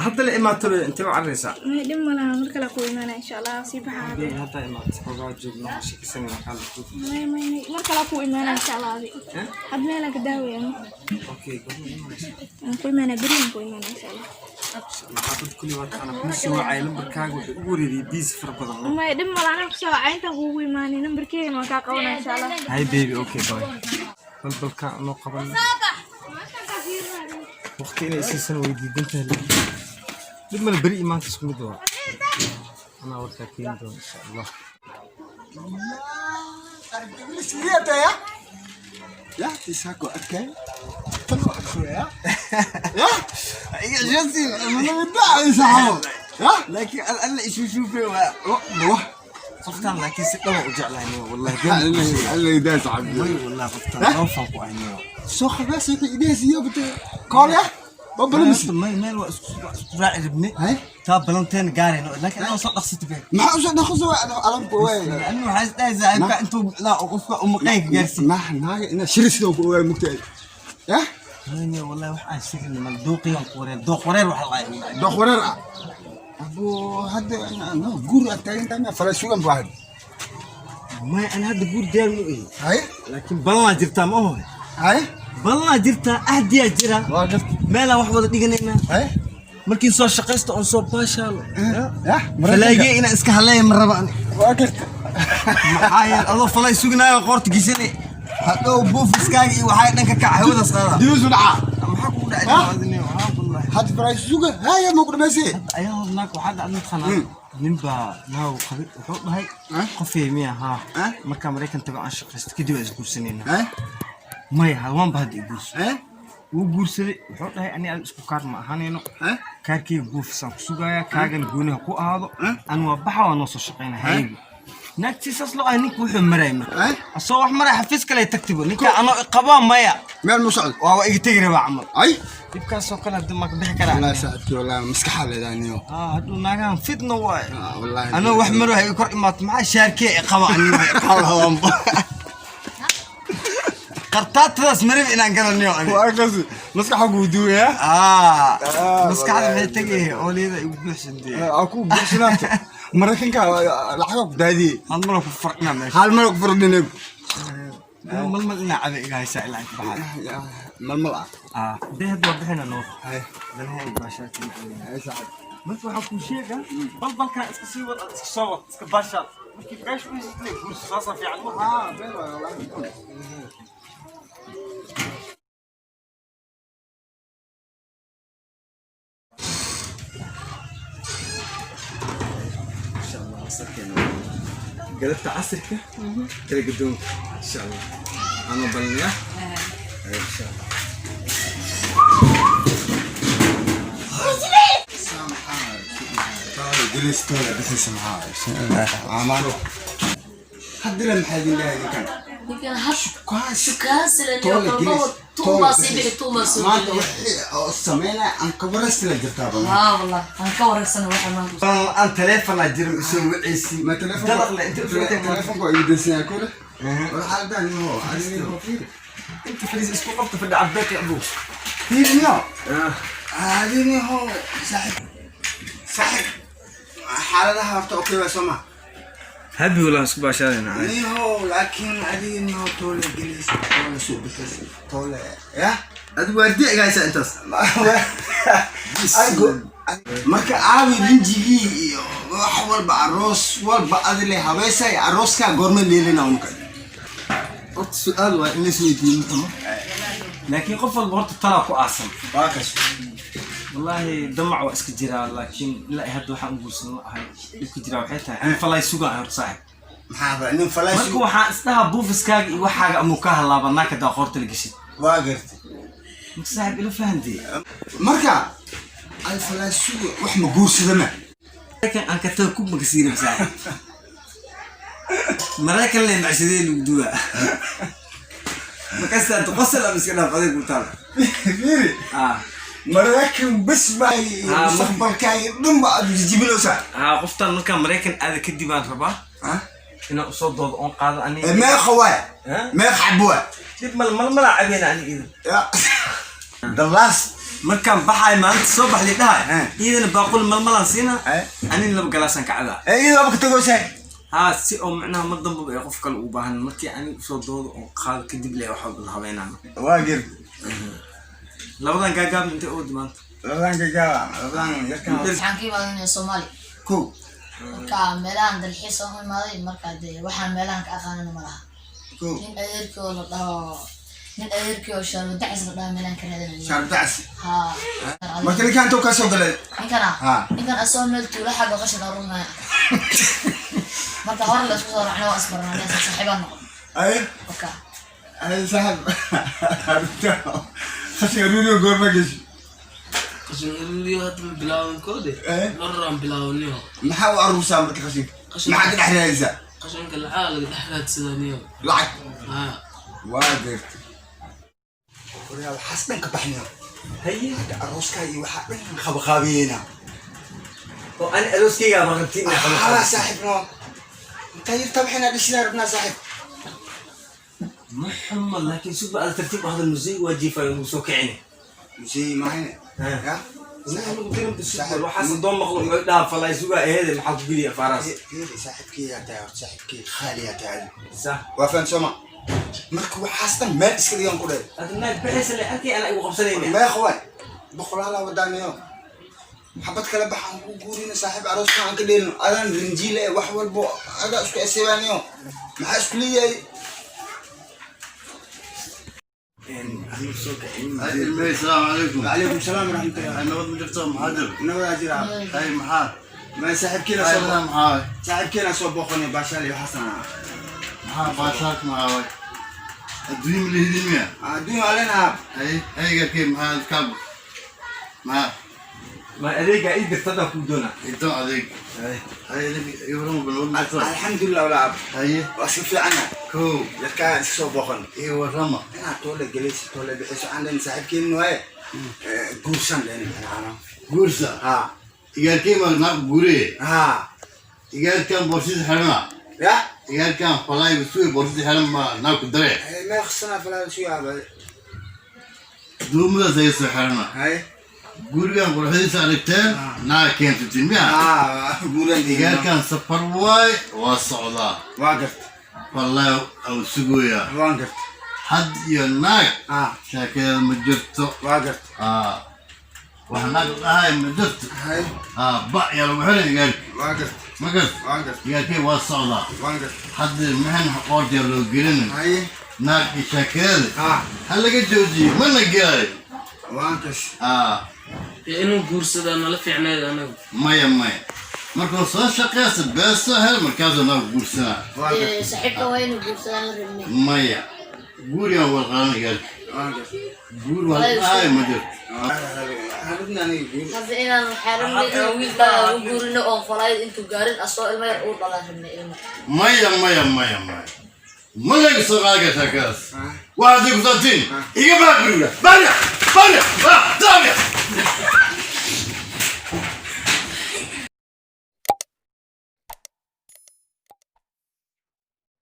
Hadda la imaato, intee u cararaysaa? May, dhib ma laha, mar kale ku imaanaya insha Allah, sii baxaa hadda. Hadda hadda imaato, xogaa joogno, waa sheekaysanayna, kaala joog. May, may, may, mar kale ku imaanaya insha Allah adi. Eh? Had meelaan ka daawaya. Okay, goorma imanaysaa? Aan ku imaanaya, beri aan ku imaanaya insha Allah. Insha Allah, xaafad kulli waa taqaanaa. Kuma soo wacay lambarkaaga, wuxuu ugu wareeriyay busy fara badan. May, dhib ma laha, anaa kusoo wacay intaan kuugu imaanay, nambarkeygana waan kaa qabanaya insha Allah. Hi baby, okay, bye. Balbalka noo qaban waqti inay isiisan way diidan tahay. Dhib male, beri imaanta isku mid waa, anaa warkaa keeni doona insha Allah. Suriya ya? Ya, tisako okay. Tan waa ya? Ya? Ya? Laakiin alla isu shuufay waa Wah, qoftaan, laakiin si dhaba u jeclahay wallahi. Alla idaa saaxiib. Way, wallahi qoftaan loo ku ahniyo. Soo khabaas wixii idheesiyo bute. Kool ya? Babalamis. May, meel waa isku raaci rabne. Hay? Taa balanteen gaarayno, laakiin anaa soo dhaqsata be. Maxaa u soo dhaqso alamku way. Anu waxaa is dhahay saaxiibka intuu laa qofka umaqaynka gaarsiin. Nah, nah, ina shiri sidoo ku ogaay mugtay. Ya? Maya, wallahi wax aan sheegin mal, dooqiyan ku wareer, dooq wareer waxa la. Doq wareer ah. Abu hadda no guur aad taagan tahay, fala sugan baa. Maya, ana hadda guur diyaar mu ihi. Hay? Laakiin ballanaa jirtaa, ma oho? Hay? Ballanaa jirtaa, ahdiyaa jira. Waa gartay. Meelaan wax wada dhiganaynaa. Hay? Markiin soo shaqaysto oon soo baashaalo. Ya? Falaagee inaan iska haleeya ma raba ani. Waa gartay. Maxaa yeele adoo falay sugnaayo qoorta gisane, hadhow buufiskaaga iyo waxaa dhanka kaca hawadaas qaada. Dibisu dhaca. Maxaa kugu dhacay? Haa wallahi. Hadda fala sugan haya ma ku dhamaysay? Ayaa hor naag waxaa dhacday, mataqaanaa, nin baa naaw qabay, wuxuu dhahay qofay miya haa, markaa Maraykan tago aan shaqaysto kadib aan isguursanayna. Maya, halwaanba hadda i guurso. Wuu guursaday, wuxuu dhahay ani aad isku kaar ma ahaanayno, kaarkeyga buufisaan ku sugaaya, kaagana gooniha ku ahaado, an waa baxa, waa noo soo shaqayna haygu. Naagtii saas loo ahay, ninka wuxuu maraya marka asoo wax maraya xafiis kale tagtibo, ninka anoo qabaa maya. Meel mu socdo. Waa iga tegi rabaa camal. Ay. Dhibkaasoo kale hadda ma ka bixi karaa? Wallahi saaxiibkii, wallahi maskaxaa leedahay niyo. Ah, hadduu naagahan fitna waay. Wallahi. Anoo wax mar waxay kor imaato, maxaa shaarkee i qaba ani qartaatadaas marib inaan galaniyo ani. Waa kasi maskaxa kuu duwaya. Ah, maskaxda maxay tegay, ooliyada igu buuxsantee. Aa, ku buuxsanaanta Maraykanka lacaga ku daadiyey. Hal mar ku farqina meesha. Hal mar ku fardhinay. Malmal inaa cabe iga haysaa ilaa inta baxay. Malmal ah. Ah, dee hadda waa bixina noo. Hay. Danahay baashaati. Hay saaxiib. Marka waxaa kuu sheegaa, balbalkaa iska sii wad, iska soo wad, iska baashaal, markii beesha u hesitay guurso, saasaa fiican ma? Ah, been waay wallahi. Insha Allah wasarkeena galabta casirka kala gadoonka insha Allah ama balniya insha Allah. Gelistoona bixisa maxaa haddila, maxaa idin leeyahay ninkan? Ninkan had shukaansi. Toole gelis tuumaa sii bixi, tuumaa soo maanta geliya. wixii oo sameynaya aan kabarasila jirtaa badan. Haa wallah, aan ka wareysana waxa maanta. Aan taleefanaa jirin isoo wiciisi. Ma telefoonka? Dalaq le inta u Telefoonka waa igu dansan yahay kule. War xaaladaan niho adiga fiiri. Inta fadhiis isku qabta, fadhi cabeed iyo abuug. Fiiri niho, adiga niho, saaxib, saaxib, xaaladaha horta okay waa soo ma? Habi walaa, isku baashaadayna. Niho, laakiin adiga niho, toole gelis, toole soo bixis, toole ya. Adigu waardiya iga haysaa intaas. Marka aawi rinjigii iyo wax walba, aroos walba adile habeesay, arooskaa goorma leelina unka? Horta su-aal waa in la isweydiiyo muxumo, laakiin qof walba horta talaa ku aasan. Waa kas. Wallaahi damac waa iska jiraa, laakiin ilaa ay hadda waxaan u guursan ma ahay. Dhibka jiraa waxay tahay an falay sugaan horta saaxib. Maxaa ba nin falaas? Marka waxaan isdhahaa buufiskaaga iyo waxaaga amuu ka halaaba naaka daa qoorta la geshid. Waa gartay. Marka saaxib, ila fahantee. Marka ay falaas suga wax ma guursadama? Maraykan aan ka tago ku magasiinab saaxib, Maraykan le macshadee lagu duwaa markaas qosol ama iska dhaaf adig ku taal. Fiiri. Ah. Maraykan bes baa Ah, mustaqbalkaaga dhan ba aad jijibinaysaa. Haa, qoftaan markaan Maraykan aada kadib aan rabaa inaan usoo doodo oon qaado aniga. Meeqa waay? Eh? Meeqa xabo waay? Dib mal mal malaa cabeena ani idan. The last. Markaan baxaay maalinta soo baxday dhahay, iyadana baaquli malmalaan siina, anin laba galaasaan ka cabaa. Iyadoo aba ka tagoosay. Haa, si oo macnaha mar dambaba ay qof kale u baahan markii ani usoo doodo oo qaado kadib le waxa la habeenaana. Waa gir. Labadan gaagaab intay u maanta? Labadan gagaaba, labadan yarkan. Waxaan ka imaadanaya Soomaali. Ko. Marka meelahan dalxiis aan u imaaday, marka dee waxaan meelahan ka aqaanana ma laha. Ko. Nin adeerkii oo la dhaho, nin adeerkii oo Shaarbo Dacis la dhaho meelahan ka raadinaya. Shaarbo Dacis. Haa. Marka ninkaan intuu ka soo galay? Ninkana? Ha. Ninkan asoo meel tuulo xagga qashin arurinaya. Marka hore la isku soo raacnay, waa isbaranay, saaxiibaan noqon. Ay. Marka. Ay saaxib, khashin aruuriyo goorma geshi? Qashin aruuriyo hadda ma bilaaban koode. Mararaan bilaawaniyo. Maxaa u aruursaa marka khashinka? Maxaa ka dhex raadaysaa? Qashinka lacag laga dhex raadsadaniyo. Lacag. Haa. Waa gartay. Waryaa, waxaas dhan ka baxnayo. Haye. Hadda arooska iyo waxaa dhan qabaqaabiyeena. Oo ani arooskaygaa ma rabtiin inaa qabo? Haa saaxiib, no, intaa yarta waxayna dhisnaa rabnaa, saaxiib. Maxamed, laakiin suba aad tartiib u hadal, musey waa jiifaayo, ugu soo kicini. Musey mahayne ya. Waxaas doon maqlo, wuxuu dhaha falay sugaa eheede, maxaa ku geliya faaraas? Fiiri, saaxiibkii yaa tahay horta, saaxiibkii khaali yaa tahay. Sax. Waa fahan sooma? Marka waxaas dhan meel iska dhigan ku dhe. Hadda naag bixaysa le arkay anaa igu qabsanayna. Meeqa waay? Boqolaalaa wadaanayo, xabad kale baxaan ku guurina, saaxiib. Arooska aan ka dheelino, adaan rinjiile eh, wax walbo adaa isku esebaaniyo, maxaa isku leeyahay? السلام عليكم. وعليكم السلام ورحمة الله. nabad ma jirto? Maxaa jiro? Nabadaa jira. Hay, maxaa? Ma saaxiibkiina Hay, soo maxaa? Saaxiibkiina soo booqanay, baashaal iyo xasan. Maxaa baashaak? Maxaa waay? Adduun ma lihidin miya? Adduun waa leenahaa. Hay, hayga kee? Maxaa kaab, maxaa? Ma adeegaa ii dirta haddaan kuu doonaa. Inta adeeg. Hay, ibrahim, nabad ma jirto? Alxamdulilah walaa ab. Haye. Waa iska fiicana. Ko. Yarkaa iska soo booqan. Ii warrama. Inaad toole gelayso, toole bixiso aan dhan, saaxiibkiina waaye, guursan leen macnaha. Guursa? Haa. Igaarkee ma naaq guuree? Haa. Igaarkan boorsiisa xirana. Ya. Igaarkan falaay suuy boorsiisa xiran ma naaq ku daree? Meeq sana falaa sugaaba? Duumadaas ay soo xirana. Hay. Gurigan quruxdiisa aragteen, naag keentatin miya? Haa, guuran. Igaarkan safar waay, waa socdaa. Waa garta. Wallahi au sugoyaa. Waan garta. Had iyo naag ah sheekadeeda ma jirto. Waa garta. Wax naag dhahay ma jirto. Ba yaa lagu xiray igaarki. Waa garta. Ma garta? Waan garta. Igaarkii waa socdaa. Waan garta. Hadda maxan qoortiya loo gelinin. Haye. Naag iyo sheekadeeda ha laga joojiyo, mana gelayo. Waan kas. Inuu guursadaa nala fiicneed anagu. Maya, maya, markuu soo shaqeysta, beesoo hel, markaasuu naag guursanaa. Dee saaxiibka waa inuu guursadaan la rabnay. Maya, guurigan wal qaadan igaarki, guur waa dhahay ma jirto. Hadda inaan waxaa rabnay inaan wiilkaaga u guurino oon falayd intuu gaarin asoo ilmo yar uu dhalaan rabnay ilmo. Maya, maya, maya, maya, ma laga soo qaadi kara sheekadaas. Waxaad ku saatiin iga baa guriga banya banya.